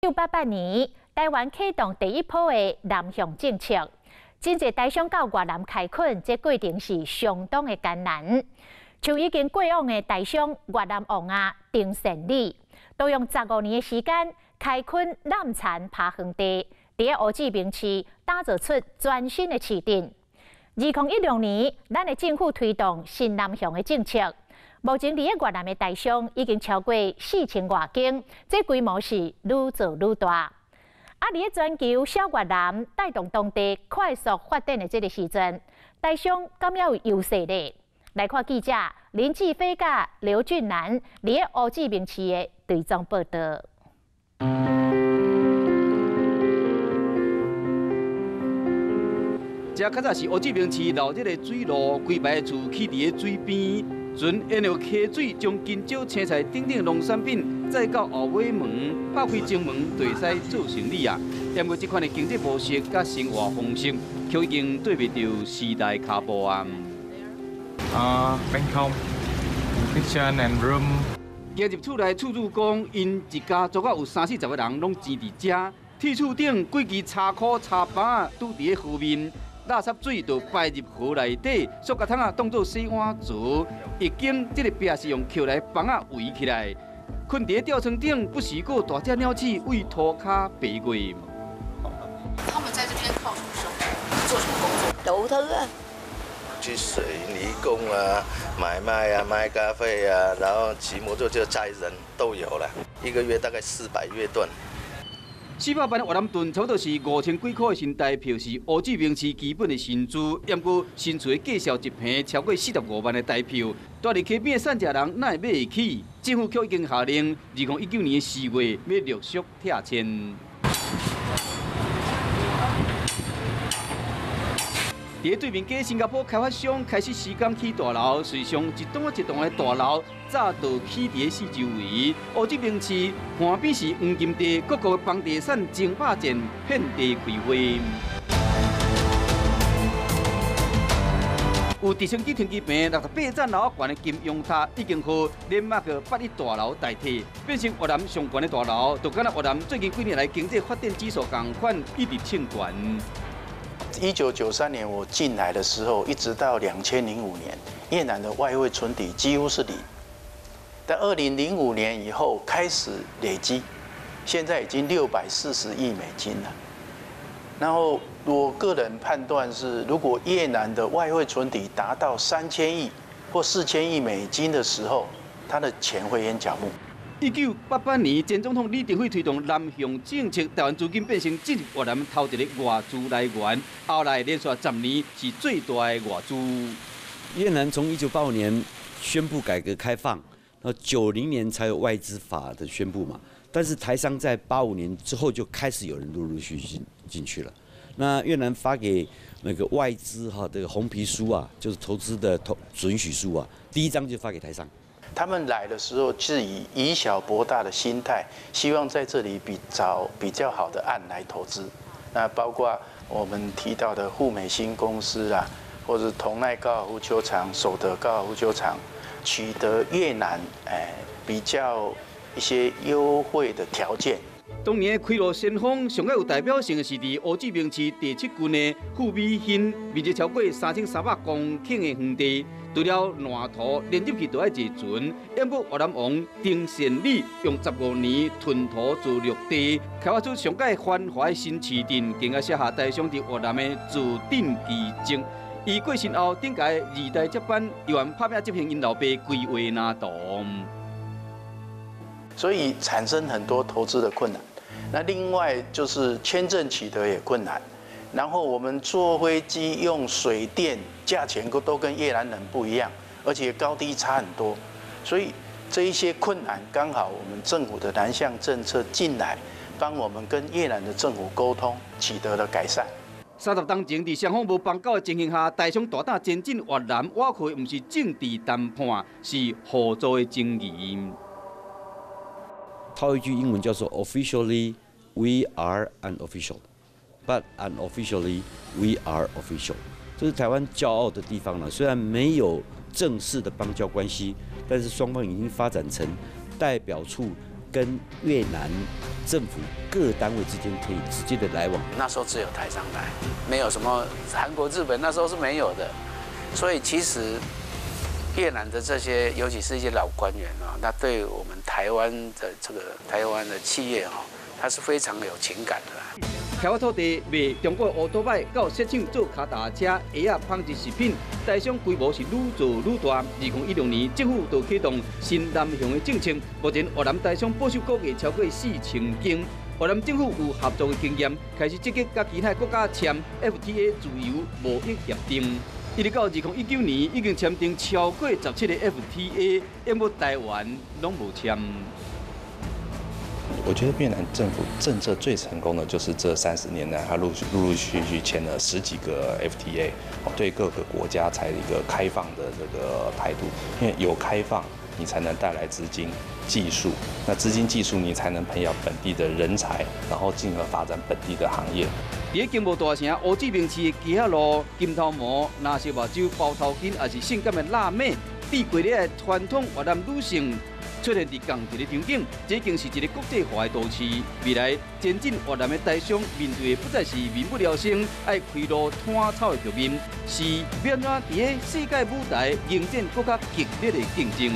1988年，台灣啟動第一波的南向政策，真濟台商到越南開墾，這過程是相當的艱難。像已經過往的台商越南王仔丁善理，都用15年的時間開墾湳田拍園地，佇咧胡志明市打造出全新的市鎮。2016年，咱的政府推動新南向的政策。目前佇咧越南的台商已經超過4000外間，這規模是愈做愈大。啊，佇咧全球小越南帶動當地快速發展的這個時陣，台商敢猶有優勢咧？來看記者林志飛佮劉俊南佇咧胡志明市的追蹤報導。這較早是胡志明市鬧熱的水路，規排厝起佇咧水邊。船沿著溪水，將香蕉、青菜等等農產品載到後尾門，拍開前門就會使做生理啊。毋過這款的經濟模式佮生活方式，卻已經對袂著時代跤步啊。啊，Bangkok kitchen and room。行入厝內，厝主講，𪜶一家足夠有三四十个人攏住佇遮，鐵厝頂幾支柴箍柴板拄佇咧河面。垃圾水就排入河內底，塑膠桶仔當做洗碗槽，一間這个壁是用石來枋仔圍起來。睏佇咧吊床頂，不時閣有大隻鳥鼠對塗跤爬過。他們在這邊靠什麼生活？做什麼工作？投資啊。去水泥工啊，買賣啊，賣咖啡啊，然後騎摩托車載人都有了，一個月大概400越頓。400萬越南盾差不多是5000幾箍的新台票，是胡志明市基本的薪資。毋過新厝的價數一坪超過45萬的台票，蹛佇溪邊的散食人哪會買會起？政府卻已經下令，2019年4月欲陸續拆遷。佇咧對面街，新加坡開發商開始施工起大樓，實際上一棟一棟的大樓早就起佇咧四周圍。胡志明市岸邊是黃金地，各國房地產爭霸戰遍地開花。有直升機停機坪，68層樓懸的金庸塔已經予連馬克八一大樓代替，變成越南上懸的大樓。就敢若越南最近幾年來經濟發展指數仝款，一直衝懸。 1993年我進來的時候，一直到2005年，越南的外匯存底幾乎是零。但2005年以後開始累積，現在已經640億美金了。然後我個人判斷是，如果越南的外匯存底達到3000億或4000億美金的時候，他的錢會淹腳目。1988年，前總統李登輝推動南向政策，台灣資金變成進入越南頭一个外資來源。後來連續10年是最大的外資。越南從1985年宣布改革開放，到90年才有外資法的宣布嘛。但是台商在85年之後就開始有人陸陸續續進去了。那越南發給那個外資哈這個紅皮書啊，就是投資的投准許書啊，第一張就發給台商。他們來的時候是以以小博大的心態，希望在這裡比找比較好的案來投資。那包括我們提到的富美興公司啊，或者同奈高爾夫球場、首德高爾夫球場，取得越南比較一些優惠的條件。當年的開路先鋒，上較有代表性的是佇胡志明市第七郡的富美興，面積超過3300公頃的園地。除了藍圖連入去就愛坐船，毋過越南王丁善理用15年吞土做綠地，開發出上蓋繁華的新市鎮，更加寫下台商佇越南的造鎮奇蹟。伊過身後，頂屆二代接班，猶原拍拚執行𪜶老爸規劃藍圖。所以產生很多投資的困難。那另外就是簽證取得也困難。然後我們坐飛機用水電，價錢都跟越南人不一樣，而且高低差很多，所以這一些困難剛好我們政府的南向政策進來，幫我們跟越南的政府溝通，取得了改善。30冬前，佇雙方無邦交的情形下，台商大膽前進越南，倚靠的毋是政治談判，是合作的情誼。套一句英文叫做 “Officially we are unofficial”。But unofficially, we are official。這是台灣驕傲的地方了。雖然沒有正式的邦交關係，但是雙方已經發展成代表處跟越南政府各單位之間可以直接的來往。那時候只有台商來，沒有什麼韓國、日本，那時候是沒有的。所以其實越南的這些，尤其是一些老官員啊，那對我們台灣的這個台灣的企業哈，他是非常有情感的。開發土地賣中國烏多擺到設廠做跤踏車、鞋仔、紡織食品，台商規模是愈做愈大。2016年，政府就啟動新南向的政策，目前越南台商保守估計超過4000間。越南政府有合作的經驗，開始積極佮其他國家簽 FTA 自由貿易協定。一直到2019年，已經簽訂超過17個 FTA，毋過台灣攏無簽。我覺得越南政府政策最成功的就是這30年來，他陸陸續續簽了十幾個 FTA，對各個國家採一個開放的這個態度。因為有開放，你才能帶來資金、技術，那資金、技術你才能培養本地的人才，然後進而發展本地的行業。佇經貿大城胡志明市的街仔路，金頭毛、藍色目睭、包頭巾，抑是性感的辣妹，對過咧的傳統越南女性出現佇仝一个場景，這已經是一个國際化的都市。未來前進越南的台商面對的不再是民不聊生、愛開路攤草的局面，是欲按怎佇咧世界舞台迎戰閣較激烈的競爭。